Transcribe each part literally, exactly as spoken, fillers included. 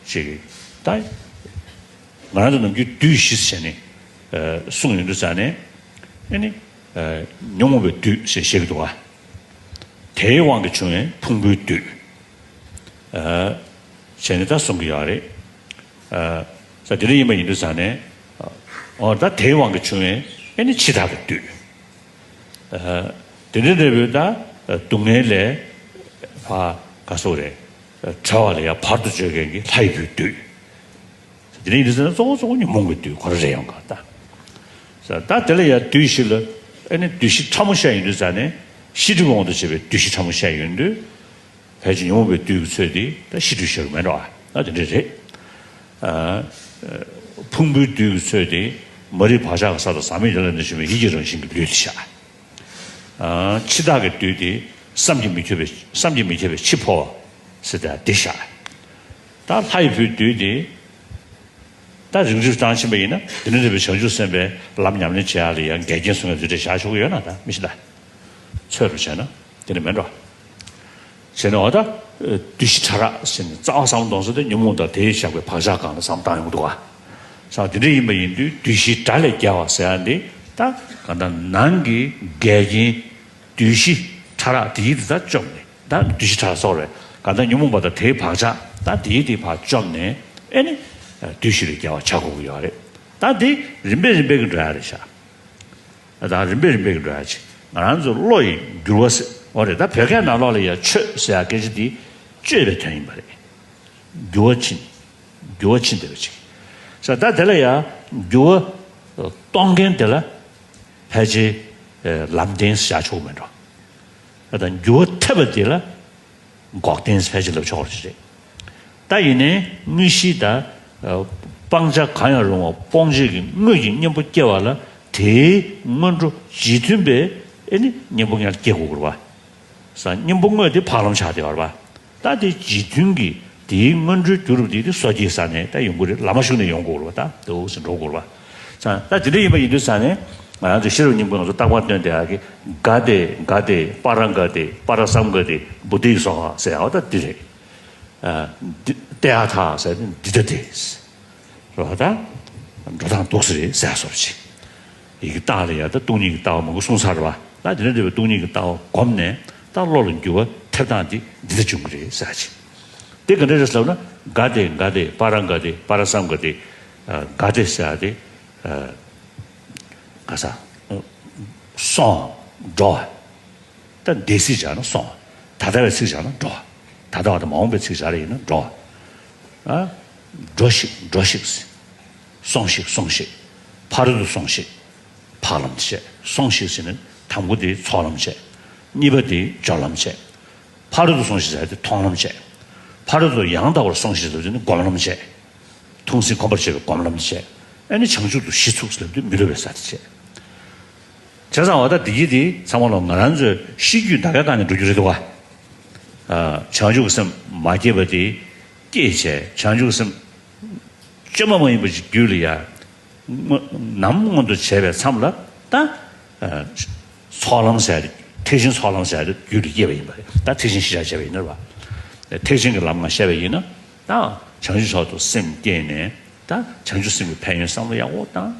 ཅིག་ད་ང་རང་ཚོ་ནམ་རྒྱུན་བདུད་བཞི་ཟེར་ནས་གསུངས་ཡོང་དུས་ཙང་ནས་ཨེ་ནི་ཉོན་མོངས་པའི་བདུད་ཟེར་བཤད་ཀྱི་འདུག་ག་དེའི་དབང་གིས་བྱུང་བའི་ཕུང་པོའི་བདུད། བྱས་ནས་ད་གསུང་གི་ཡོད་རེད། ས་དེ་འདྲ་ཡིན་པ་ཡིན་དུས་ཙང་ནས། འོ་ད་དེའི་དབང་གིས་བྱུང་བའི་ཨེ་ནི་འཆི་བདག་གི་བདུད། དེ་འདྲ་འདྲ་བོའི་ད་སྡུག་བསྔལ་ལས་ཕ་ག་སོགས་རེད། བྲལ་བ་ལས་ཡང་བར་དུ་གཅོད་མཁན་གྱི་ལྷ་ཡི་བུའི་བདུད། དེ་ནས་ཡིན་དུས་ཙང་ན་གཙོ་བོ་གཙོ་བོ་ཉོན་མོངས་ཀྱི་བདུད་ཁོ་རང་རེད་ཡོང་ག་ད། ད་དེ་ལ་ཡང་བདུད་བཞི་ལ་ཨེ་ནི་བདུད་བཞི་ཕྲ་མོ་བཤད་ཡོང་དུས་ཙང་ནས་ཤི་འཁྲུག་གི་དབང་དུ་བྱས་པའི་བདུད་བཞི་ཕྲ་མོ་བཤད་ཡོང་དུས། ཕལ་ཆེར་ཉོན་མོངས་པའི་བདུད་ཀྱི་ཚོད་དེ་ད་ཤི་འཁྲུག་བཤད་རུ་མེད་འགྲོ་ཨ། ད་དེ་འདྲ་རེད། ཕུང་པོའི་བདུད་ཀྱི་ཚོད་དེ་མ་རིག་བག་ཆགས་ཀྱི་ས་དང་ཟག་མེད་ཡིད་ལ་ནི་བྱུང་བའི་ཡིད་ཀྱི་རང་བཞིན་གྱི་ལུས་དེ་བཞག་འཆི་བདག་གི་བདུད་དེ་བསམ་གྱིས་མི་ཁྱབ་པའི་བསམ་གྱིས་མི་ཁྱབ་པའི་འཆི་འཕོ་བ་ཟེར་ཏེ་འདི་བཞག་ད་ལྷ་ཡི་བུའི་བདུད་དེ་ད་རིམ་གྱིས་བཏང་ཕྱིན་པ་ཡིན་ན་དེ་ནི་འདྲ་བའི་བྱང་ཆུབ་སེམས་དཔའི་ལམ་ཉམས་ལེན་བྱེད་ཡག་ལ་ཡང་འགལ་རྐྱེན་སྲུང་ཡག་དེ་འདྲ་བཞག་ཆོག་གི་ཡོད་ན་ད་མི་ཤེས་ད། ཚོད་རུ་བྱས་ན་དེ་ནི་མེད་འགྲོ། བྱས་ནས་འོ་ད། བདུད་བཞི་ཕྲ་རགས་ཟེར་ནས་རྩ་བ་ཟམ་གདོང་ས་དེ་ཉོན་མོངས་དང་དེས་བཞག་པའི་བག་ཆགས་སྒང་ལ་ཟམ་བཏང་ཡོང་གི་འདུག་ག་ས་དེ་འདྲ་ཡིན་པ་ཡིན་དུས་བདུད་བཞི་དགྲ་ལས་རྒྱལ་བ་ཟེར་ཡ་འདི་ད་གང་ལྟར་ནང་གི་འགལ་རྐྱེན་བདུད་བཞི་ཕྲ་རགས་དེའི་དེ་ད་བཅོམ་ནས་ད་བདུད་བཞི་ཕྲ་རགས་སོགས་རེད་གང་ལྟར་ཉོན་མོངས་པ་དང་དེའི་བག་ཆགས་ད་དེའི་དེ་ཕར་བཅོམ་ནས་ཨེ་ནི། བདུད་བཞི་ལས་རྒྱལ་བ་བྱ་དགོས་ཀྱི་ཡོད་རེད་ད་དེ་རིམ་པས་རིམ་པས་ཀྱི་འགྲོ་ཡ་རེད་ཤག་ད་རིམ་པས་རིམ་པས་ཀྱི་འགྲོ་ཡ་ཅིག་ང་རང་ཚོ་བློ་ཡི་འགྱུར་བ་ཟེར་བ་རེད་ད་བོད་སྐད་ནང་ལོགས་ལ་ཡ་ཆོས་ཟེར་ཡ་སྐད་ཆ་འདི་བཅོས་པའི་དོན་ཡིན་པ་རེད། འགྱུར་བ་ཕྱིན། འགྱུར་བ་ཕྱིན་བསྡད་པ་ཅིག་ས་ད་དེ་ལ་ཡ་འགྱུར་བ་གཏོང་མཁན་དེ་ལ་ཕལ་ཆེར་ལམ་བདེན་ཟེར་བྱ་ཆོག་གི་མེད་འགྲོ། ད་འགྱུར་བ་ཐེབས་པ་དེ་ལ། འགོག་བདེན་ཕལ་ཆེར་ལབ་ཆོག་རེད། ད་ཡིན་ནའི་དངོས་གཞི་ད། སྤང་བྱ་གང་ཡང་རུང་བ་སྤོང་བྱེད་ཀྱི་དངོས་ཀྱི་གཉེན་པོ་སྐྱེ་བ་ལ་དེའི་སྔོན་འགྲོ་རྗེས་མཐུན་པའི་ཨེ་ནི་གཉེན་པོ་ངེས་སྐྱེ་དགོས་དགོས་པ། ས་གཉེན་པོ་དངོས་དེ་འཕགས་ལམ་ཆགས་བསྡད་པ་རེད་པ། ད་དེ་རྗེས་མཐུན་གྱི་དེའི་སྔོན་འགྲོའི་རྒྱུ་རུ་དེ་དེ་སོ་སྐྱེའི་ས་ནས་ད་ཡོང་གི་རེད་ལམ་མ་ཞུགས་ནས་ཡོང་དགོས་རེད་པ་ད་དེ་འོ་ཟིན་འགྲོ་དགོས་རེད་པ། ས་ད་དེ་འདྲ་ཡིན་པ་ཡིན་དུས་ས་ནས། ང་རང་ཚོ་ཤེས་རབ་སྙིང་པོའི་ང་ཚོ་རྟག་པར་སྟོན་དེ་ཨ་གི་ག་ཏེ་ག་ཏེ་པཱ་ར་ག་ཏེ་པཱ་ར་སཾ་ག་ཏེ་བོ་དྷི་སྭཱ་ཧཱ་ཟེར་ཡ་བ་ད་འདི་རེད། ཏེ་ཨ་ཐ་ཟེར་ཏེ་འདི་ད་དེ་རོ་ད་འགྲོ་སྟངས་འདུག་སེ་རེད་ཟེར་སོར་ཅི། ཡི་གེ་རྟགས་ལ་ཡ་ད་སྟོང་ཉིད་ཀྱི་ལྟ་བ་མང་པོ་གསུངས་ཚར་བ་ད་དེ་ནས་འདྲ་བའི་སྟོང་ཉིད་ཀྱི་ལྟ་བ་བསྒོམས་ནས་ད་བློ་ལ་འགྱུར་བ་ཐེབས་སྟངས་འདི་འདི་ད་བྱུང་གི་རེད་ཟེར་ཅི། དེ་ག་འདྲ་རེད་ཟེར་ལབ་ན་ག་ཏེ་ག་ཏེ་པཱ་ར་ག་ཏེ་པཱ་ར་སཾ་ག་ཏེ་ག་ཏེ་ཟེར་ཏེ། ག་ས། སོང་། འགྲོ་བ། ད་འདས་ཚིག་བྱས་ན་སོང་། ད་ལྟ་བའི་ཚིག་བྱས་ན་འགྲོ་བ། ད་ལྟ་བ་དང་མ་འོངས་པའི་ཚིག་བྱས་རེ་ཡིན་ན་འགྲོ་བ། འགྲོ་ཞིག་འགྲོ་ཞིག་སོང་ཞིག་སོང་ཞིག་ཕ་རོལ་ཏུ་སོང་ཞིག་འཕགས་ལམ་བྱས། སོང་ཞིག་ཟེར་ནས་དང་པོ་དེ་ཚོགས་ལམ་བྱས། གཉིས་པ་དེ་སྦྱོར་ལམ་བྱས། ཕ་རོལ་ཏུ་སོང་ཞིག་ཟེར་དེ་མཐོང་ལམ་བྱས། ཕ་རོལ་ཏུ་ཡང་དག་པར་སོང་ཞིག་ཟེར་དེ་ནི་སྒོམ་ལམ་བྱས། ཐུགས་འཛིན་གོམས་པར་བྱེད་པའི་སྒོམ་ལམ་བྱས། ཨ་ནི་བྱང་ཆུབ་ཏུ་གཞི་ཚུགས་ཟེར་དུས་མི་སླུ་བའི་ས་དེ་བྱས། བྱས་ཙང་བ་ད་འདི་གི་དེ་ཚང་མ་ལོ་ང་རང་ཚོའི་ཤེས་རྒྱུད་ད་གའི་སྒང་ནས་འགྲོ་རྒྱུ་རེད་འདུག་བ། བྱང་ཆུབ་ཀྱི་སེམས་མ་སྐྱེས་པ་དེ་སྐྱེས་བྱས་བྱང་ཆུབ་ཀྱི་སེམས་བཅོས་མ་མ་ཡིན་པ་ཞིག་རྒྱུད་ལ་ཡ། ནམ་མངོན་དུ་བྱས་པའི་མཚམས་ལ་ད། ཚོགས་ལམ་ཟེར་ཡ་དེ་ཐེག་ཆེན་ཚོགས་ལམ་ཟེར་ཡ་དེ་རྒྱུད་ལ་སྐྱེས་པ་ཡིན་པ་རེད་ད་ཐེག་ཆེན་ཤེས་བྱ་བྱས་པ་ཡིན་ན་རེད་བ། ཐེག་ཆེན་གྱི་ལམ་ང་བཤད་པ་ཡིན་ན་ད་བྱང་ཆུབ་མཆོག་ཏུ་སེམས་བསྐྱེད་ནས་ད་བྱང་ཆུབ་སེམས་ཀྱི་ཕན་ཡོན་བསམ་བློ་ཡག་པོ་བཏང་།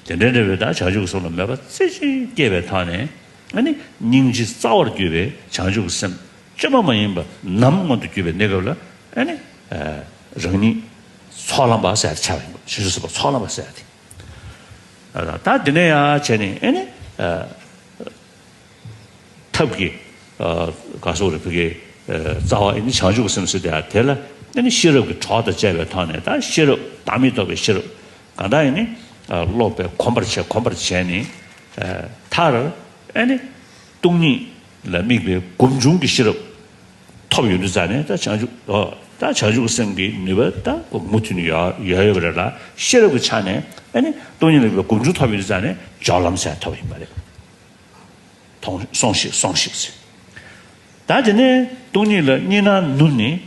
དེ་འདྲའི་འབྲེལ་བའི་ད་བྱང་ཆུབ་ཀྱི་སེམས་ལ་མོས་པ་རྩེ་གཅིག་སྐྱེས་པའི་ཐོག་ནས་ཨ་ནི་སྙིང་རྗེ་རྩ་བར་གྱུར་པའི་བྱང་ཆུབ་ཀྱི་སེམས་བཅོས་མ་མ་ཡིན་པ་ནམ་མངོན་དུ་གྱུར་པའི་གནས་སྐབས་ལ་ཨ་ནི་རང་ཉིད་ཚོགས་ལམ་པ་ཟེར་ཡ་དེ་ཆགས་པ་ཡིན་པ་བྱང་ཆུབ་སེམས་དཔའ་ཚོགས་ལམ་པ་ཟེར་ཡ་དེ། ད་འདི་ནས་ཡང་བྱས་ནས་ཨེ་ནི། ཐབས་ཀྱི། ག་སོགས་རེ་ཕུ་གའི། རྩ་བ་ཨེ་ནི་བྱང་ཆུབ་ཀྱི་སེམས་ཟེར་དེ་དེ་ལ་ཨེ་ནི་ཤེས་རབ་ཀྱི་གྲོགས་དང་བཅས་པའི་ཐོག་ནས་ད་ཤེས་རབ་བདག་མེད་རྟོགས་པའི་ཤེས་རབ་གང་དག་ཨེ་ནི། བློ་པས་གོམས་པར་བྱས་གོམས་པར་བྱས་ནས། མཐར་ཨེ་ནི། སྟོང་ཉིད་ལ་དམིགས་པའི་སྒོམ་བྱུང་གི་ཤེས་རབ། ཐོབ་ཡོང་དུས་ཙང་ནས་ད་བྱང་ཆུབ་ཨོ་ད་བྱང་ཆུབ་སེམས་ཀྱི་ནུས་པ་ད་མུ་མཐུད་ནས་ཡོད་ཡོད་ཡོད་པ་རེད་ལ་ཤེས་རབ་ཀྱི་ཆ་ནས་ཨ་ནི་སྟོང་ཉིད་ལ་སྒོམ་བྱུང་ཐོབ་ཡོང་དུས་ཙང་ནས་སྦྱོར་ལམ་ཟེར་ཐོབ་ཡིན་པ་རེད། མཐོང་སོང་ཞིག་སོང་ཞིག་ཟེར། ད་དེ་ནས་སྟོང་ཉིད་ལ་གཉིས་སྣང་ནུབ་ནས་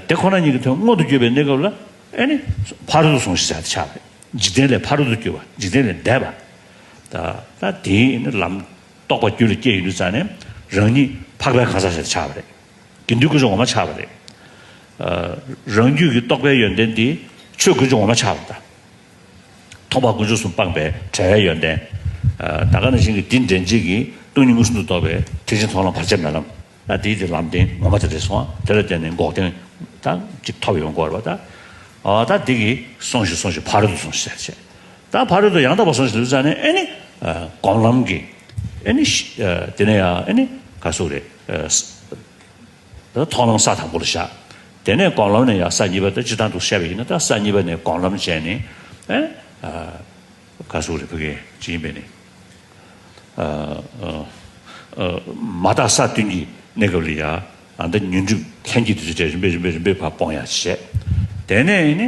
དེ་ཁོ་ན་ཉིད་ཀྱི་དོན་མངོན་དུ་གྱུར་པའི་གནས་སྐབས་ལ་ཨ་ནི་ཕ་རོལ་ཏུ་སོང་ཞིག་ཟེར་ཆགས་པ་རེད། འཇིག་རྟེན་ལས་ཕ་རོལ་ཏུ་གྱུར་པ་འཇིག་རྟེན་ལས་འདས་པ། ད་ད་དེའི་ནི་ལམ། རྟོགས་པ་རྒྱུད་ལ་སྐྱེས་ཡོང་དུས་ཙང་ནས་རང་ཉིད་འཕགས་པའི་གང་ཟག་ཞིག་ཆགས་པ་རེད། དགེ་འདུན་སྐུ་གཞོགས་འོག་མ་ཆགས་པ་རེད། རང་རྒྱུད་ཀྱི་རྟོགས་པའི་ཡོན་ཏན་འདི་ཆོས་དཀོན་མཆོག་ངོ་མ་ཆགས་པ་དང་། མཐོང་སྤང་དཀོན་མཆོག་གསུམ་སྤངས་པའི་བྲལ་བའི་ཡོན་ཏན། ད་ག་ནང་བཞིན་གྱི་འདི་འདྲེན་བྱེད་ཀྱི་སྟོང་ཉིད་མངོན་སུམ་དུ་རྟོགས་པའི་ཐེག་ཆེན་མཐོང་ལམ་བར་ཆད་མེད་ལམ། ད་འདི་དེ་ལམ་བདེན་ངོ་མ་དེ་རེད་སོང་། དེ་ལ་བརྟེན་ནས་འགོག་བདེན་ད་ཅིག་ཐོབ་ཡོང་དགོས་རེད་པ། ད་ཨ་ད་འདི་གི་སོང་ཞིག་སོང་ཞིག་ཕ་རོལ་ཏུ་སོང་ཞིག་ཟེར་བྱས། ད་ཕ་རོལ་ཏུ་ཡང་དག་པར་སོང་ཞིག་ལུས་ཙང་ནས་ཨེ་ནི་སྒོམ་ལམ་གྱི་ཨེ་ནི་དེ་ནས་ཡང་ཨེ་ནི་ག་སུ་རེད། ད་མཐོང་ལམ་ས་དང་པོ་ལ་བཞག་དེ་ནས་སྒོམ་ལམ་ནས་ཡང་ས་གཉིས་པ། ད་སྤྱིར་བཏང་དུ་བཤད་པ་ཡིན་ན་ད་ས་གཉིས་པ་ནས་སྒོམ་ལམ་བྱས་ནས་ཨེ་ག་སུ་རེད། ཕ་གི་ཅི་ཡིན་པས་ནི། མ་དག་ས་བདུན་གྱི་གནས་སྐབས་ལ་ཡ། ཨ་ད་ཉོན་སྒྲིབ་ལྷན་སྐྱེས་དེ་ཚོ་གྲས་རིམ་པས་རིམ་པས་རིམ་པས་ཕར་སྤོང་ཡ་བྱས། དེ་ནས་ནི་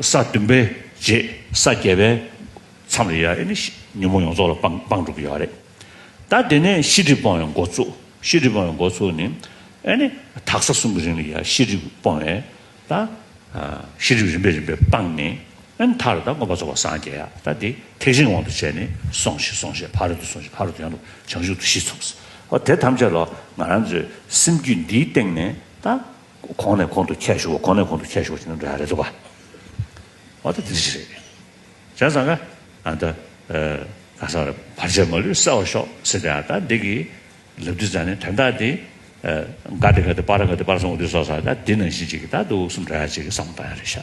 ས་བདུན་པའི་རྗེས་ས་བརྒྱད་པའི་མཚམས་ལ་ཡ་ཨེ་ནི་ཉོན་མོངས་ཡོངས་རྫོགས་ལ་སྤང་སྤང་འགྲོ་གི་ཡོད་རེད། ད་དེ་ནས་ཤེས་སྒྲིབ་སྤོང་བའི་འགོ་བཙུགས། ཤེས་སྒྲིབ་སྤོང་བའི་འགོ་བཙུགས་ནི་ཨེ་ནི་དག་ས་གསུམ་གྱི་རིང་ལ་ཡ་ཤེས་སྒྲིབ་སྤོང་བའི་ད། ཤེས་སྒྲིབ་རིམ་པས་རིམ་པས་སྤངས་ནས། ཨ་ནི་མཐར་ད་མངོན་པར་རྫོགས་པར་སངས་རྒྱས་ཡ། ད་འདི་ཐེག་ཆེན་དབང་དུ་བྱས་ནས་སོང་ཞིག་སོང་ཞིག་ཕ་རོལ་ཏུ་སོང་ཞིག་ཕ་རོལ་ཏུ་ཡང་དུ་བྱང་ཆུབ་ཏུ་གཞི་ཚུགས། འོ་དེ་ཐམས་ཅད་ལ་ང་རང་ཚོའི་སེམས་རྒྱུད་འདིའི་སྟེང་ནས་ད་གོང་ནས་གོང་དུ་ཁྱེར་ཞུ་བ། གོང་ནས་གོང་དུ་ཁྱེར་ཞུ་བ་ཞིག་ན་འགྲོ་ཡ་རེད་འདུག་ག་འོ་ད་དེ་འདྲ་ཞིག་རེད། བྱས་ཙང་ཀ་ཨ་ད་ག་ས་རེད། བར་ཆད་མ་ལུས་གསལ་བར་ཤོག་ཟེར་ཏེ། ཨ་ད་འདི་གི་ལབ་དུས་ཙང་ནས་དོན་དག་དེ། ག་དེ་ག་དེ་པ་ར་ག་དེ་པ་ར་སོང་དུས་སོ་ས་ད་དེ་ནང་བཞིན་ཅིག་གི་ད་འདུག་སེ་འགྲོ་ཡ་ཅིག་གི་བསམ་བློ་བཏང་ཡ་རེད་ཤག